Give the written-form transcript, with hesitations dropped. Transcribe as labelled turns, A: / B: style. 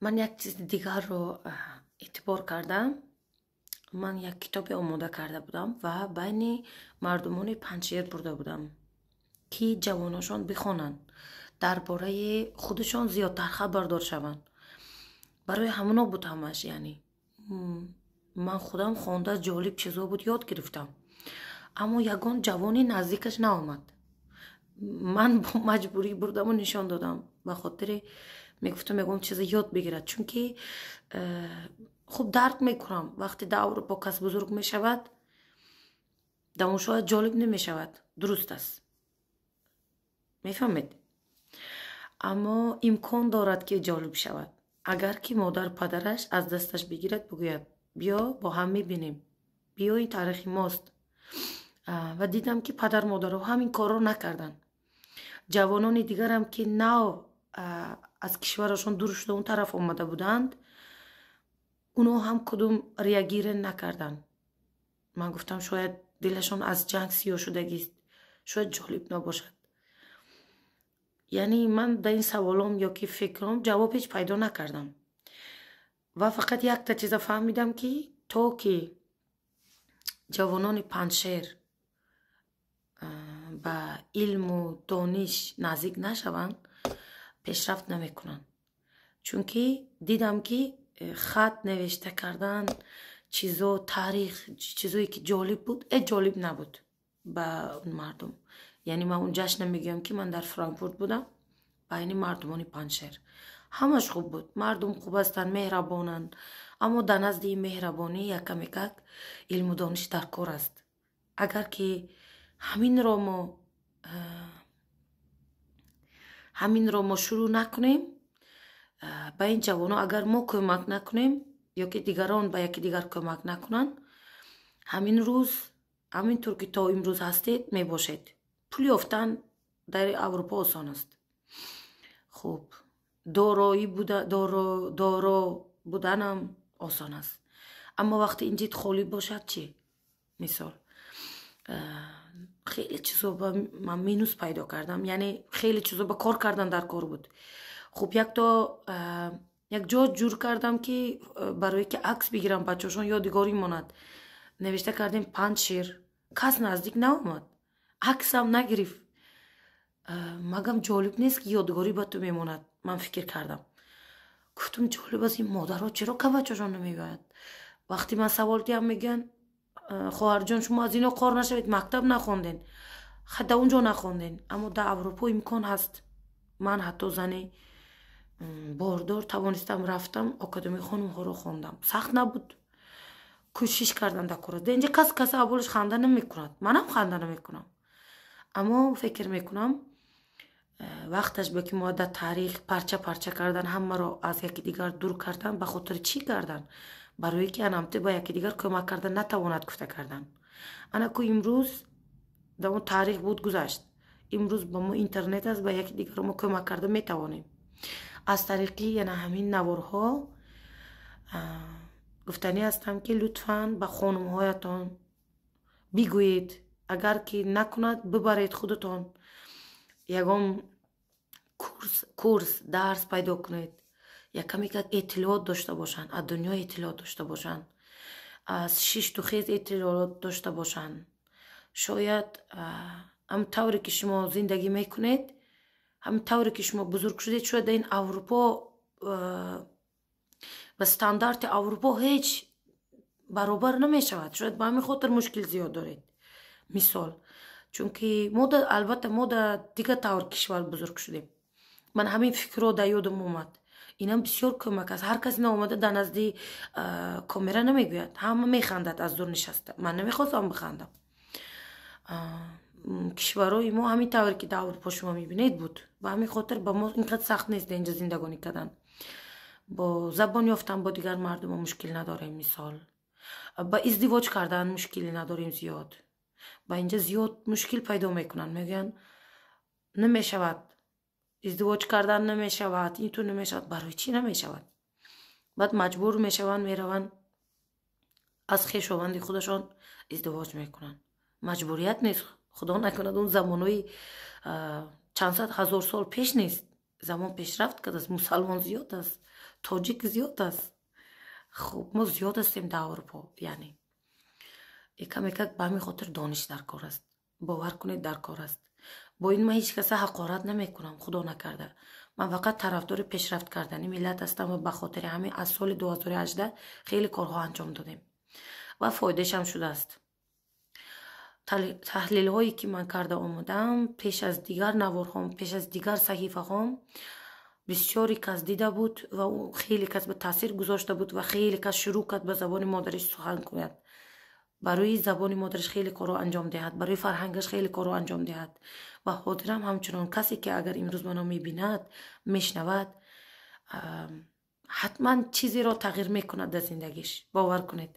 A: Ман як чизи дигарро эътибор кардам. Ман як китобе омода карда будам ва байни мардумони Панҷшер бурда будам, ки ҷавоношон бихонанд, дар бораи худашон зиёдтар хабардор шаванд. Барои ҳамоно буд ҳамаш. Яъне ман худам хонда, ҷолиб чизо буд, ёд гирифтам, аммо ягон ҷавони наздикаш наомад. Ман бо маҷбурӣ бурдаму нишон додам, ба хотире мегуфтам, ягон чизе ёд бигирад, чунки хуб дарк мекунам, вақте дар Аврупо кас бузург мешавад, дар шояд ҷолиб намешавад, дуруст аст, мефаҳмед, аммо имкон дорад, ки ҷолиб шавад, агар ки модар падараш аз дасташ бигирад, бигӯяд: «Биё, бо ҳам мебинем, биё, ин таърихи мост». Ва дидам, ки падар модарҳо ҳамин корро накарданд. Ҷавонони дигарам, ки нав аз кишварашон дур шуда, он тараф омада буданд, онҳо ҳам кудум реагировать накарданд. Ман гуфтам, шояд дилашон аз ҷанг сиёҳ шудагист, шояд ҷолиб набошад. Яъне ман дар ин саволом ё ки фикром ҷавоб ҳеҷ пайдо накардам ва фақат якта чиза фаҳмидам, ки то ки ҷавонони Панҷшер ба илму дониш наздик нашаванд, пешрафт намекунанд. Чунки дидам, ки хат навишта кардан, чизо, таърих, чизое ки ҷолиб буд, ҷолиб набуд ба мардум. Яъне ман он ҷашна мегӯям, ки ман дар Франкфурт будам, байни мардумони Панҷшер ҳамаш хуб буд, мардум хуб ҳастанд, меҳрабонанд, аммо дар назди ин меҳрабонӣ якамекак илму дониш дар кор аст. Агар ки ҳаминро мо шурӯъ накунем ба ин ҷавоно, агар мо кӯмак накунем ё ки дигарон ба яки дигар кӯмак накунанд, ҳамин рӯз ҳамин тур, ки то имрӯз ҳастед, мебошед. Пул ёфтан дар Аврупо осон аст, хуб, дороӣ доро буданам осон аст, аммо вақте ин ҷид холӣ бошад чӣ? Мисол, хеле чизо ба ман минус пайдо кардам, яъне хеле чизо ба кор кардан дар кор буд. Хуб, якто як ҷо ҷур кардам, ки барое ки акс бигирам, бачаҳошон ёдигорӣ монад, навишта кардем «Панҷшер», кас наздик наомад, аксам нагирифт. Магам ҷолиб нест, ки ёдгорӣ ба ту мемонад? Ман фикр кардам, гуфтам, ҷолиб аст, ин модарҳо чаро кабачашон намебарад? Вақте ман савол диҳам, мегӯянд: «Хоҳарҷон, шумо аз ино қор нашавед, мактаб нахонден, ҳатта он ҷо нахонден». Аммо дар Аврупо имкон ҳаст. Ман ҳатто зани бордор тавонистам, рафтам, академияи хонумҳоро хондам, сахт набуд, кӯшиш кардан дар кор. Инҷа кас каса аввалш ханда намекунад, манам ханда намекунам, аммо фикр мекунам, вақташ ба ки мо дар таърих парча парча кардан, ҳамаро аз яки дигар дур кардан, ба хотири чӣ кардан? Барое ки анамте ба яки дигар кӯмак кардан натавонад гуфта кардан. Ана ку имрӯз дар он таърих буд, гузашт. Имрӯз ба мо интернет аст, ба яки дигарро мо кӯмак карда метавонем. Аз тариқи яна ҳамин наворҳо гуфтанӣ ҳастам, ки лутфан ба хонумҳоятон бигӯед, агар ки накунад, бибаред худатон, ягон курс, дарс пайдо кунед, якаме как иттилоот дошта бошанд, аз дунё иттилоот дошта бошанд, аз шишту хез иттилоот дошта бошанд. Шояд ҳам тавре ки шумо зиндагӣ мекунед, ҳамин тавре ки шумо бузург шудед, шояд дар ин Аврупо ба стандарти Аврупо ҳеҷ баробар намешавад, шояд ба ҳамин хотир мушкил зиёд доред. Мисол, чунки мо албатта мо дар дигар тавр кишвар бузург шудем. Ман ҳамин фикрро дар ёдам омад. Инам бисёр кӯмак аст. Ҳар кас наомада дар назди камера намегӯяд, ҳама механдад аз дур нишаста. Ман намехостам бихандам. Кишварҳои мо ҳамин тавре ки дар Аврупо шумо мебинед буд, ба ҳамин хотир ба мо ин қадр сахт нест дар инҷа зиндагонӣ кардан. Бо забон ёфтан бо дигар мардумо мушкил надорем, мисол, ба издивоҷ кардан мушкиле надорем зиёд. Ба инҷа зиёд мушкил пайдо мекунанд, мегӯянд, намешавад издивоҷ кардан, намешавад, ин ту намешавад. Барои чӣ намешавад? Баъд маҷбур мешаванд, мераванд, аз хешованди худашон издивоҷ мекунанд. Маҷбурият нест, худо накунад, он замонҳои чанд сад ҳазор сол пеш нест. Замон пешрафт кардааст, мусалмон зиёд аст, тоҷик зиёд аст. Хуб, мо зиёд ҳастем дар Аврупо. Яъне якамекак ба ҳамин хотир дониш дар кор аст, бовар кунед, дар кор аст. Бо ин ман ҳеҷ каса ҳақорат намекунам, худо накарда. Ман фақат тарафдори пешрафт кардани миллат ҳастам ва ба хотири ҳамин аз соли 2018 хеле корҳо анҷом додем ва фоидаашам шудааст. Таҳлилҳое, ки ман карда омадам пеш аз дигар наворҳом, пеш аз дигар саҳифаҳом, бисёре кас дида буд ва хеле кас ба таъсир гузошта буд ва хеле кас шурӯъ кард ба забони модариш сухан кунад, барои забони модариш хеле корро анҷом диҳад, барои фарҳангаш хеле корро анҷом диҳад. Ва ҳозирам ҳамчунон касе, ки агар имрӯз мано мебинад, мешнавад, ҳатман чизеро тағйир мекунад дар зиндагиш, бовар кунед.